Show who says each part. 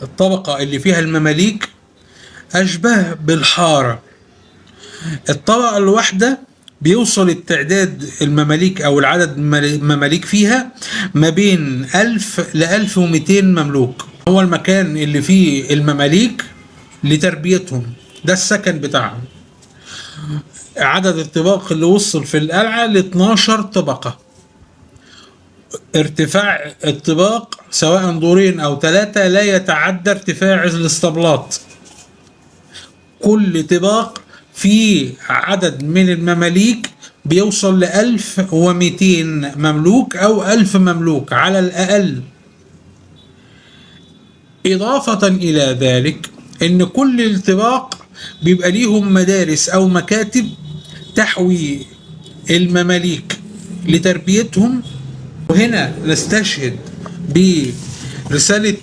Speaker 1: الطبقة اللي فيها المماليك أشبه بالحارة. الطبقة الواحدة بيوصل التعداد المماليك أو العدد المماليك فيها ما بين 1000 ل 1200 مملوك. هو المكان اللي فيه المماليك لتربيتهم، ده السكن بتاعهم. عدد الطباق اللي وصل في القلعة ل 12 طبقة. ارتفاع الطباق سواء دورين أو 3 لا يتعدى ارتفاع الاسطبلات. كل طباق فيه عدد من المماليك بيوصل ل 1200 مملوك أو 1000 مملوك على الأقل. إضافة إلى ذلك إن كل الطباق بيبقى ليهم مدارس أو مكاتب تحوي المماليك لتربيتهم. وهنا نستشهد برسالة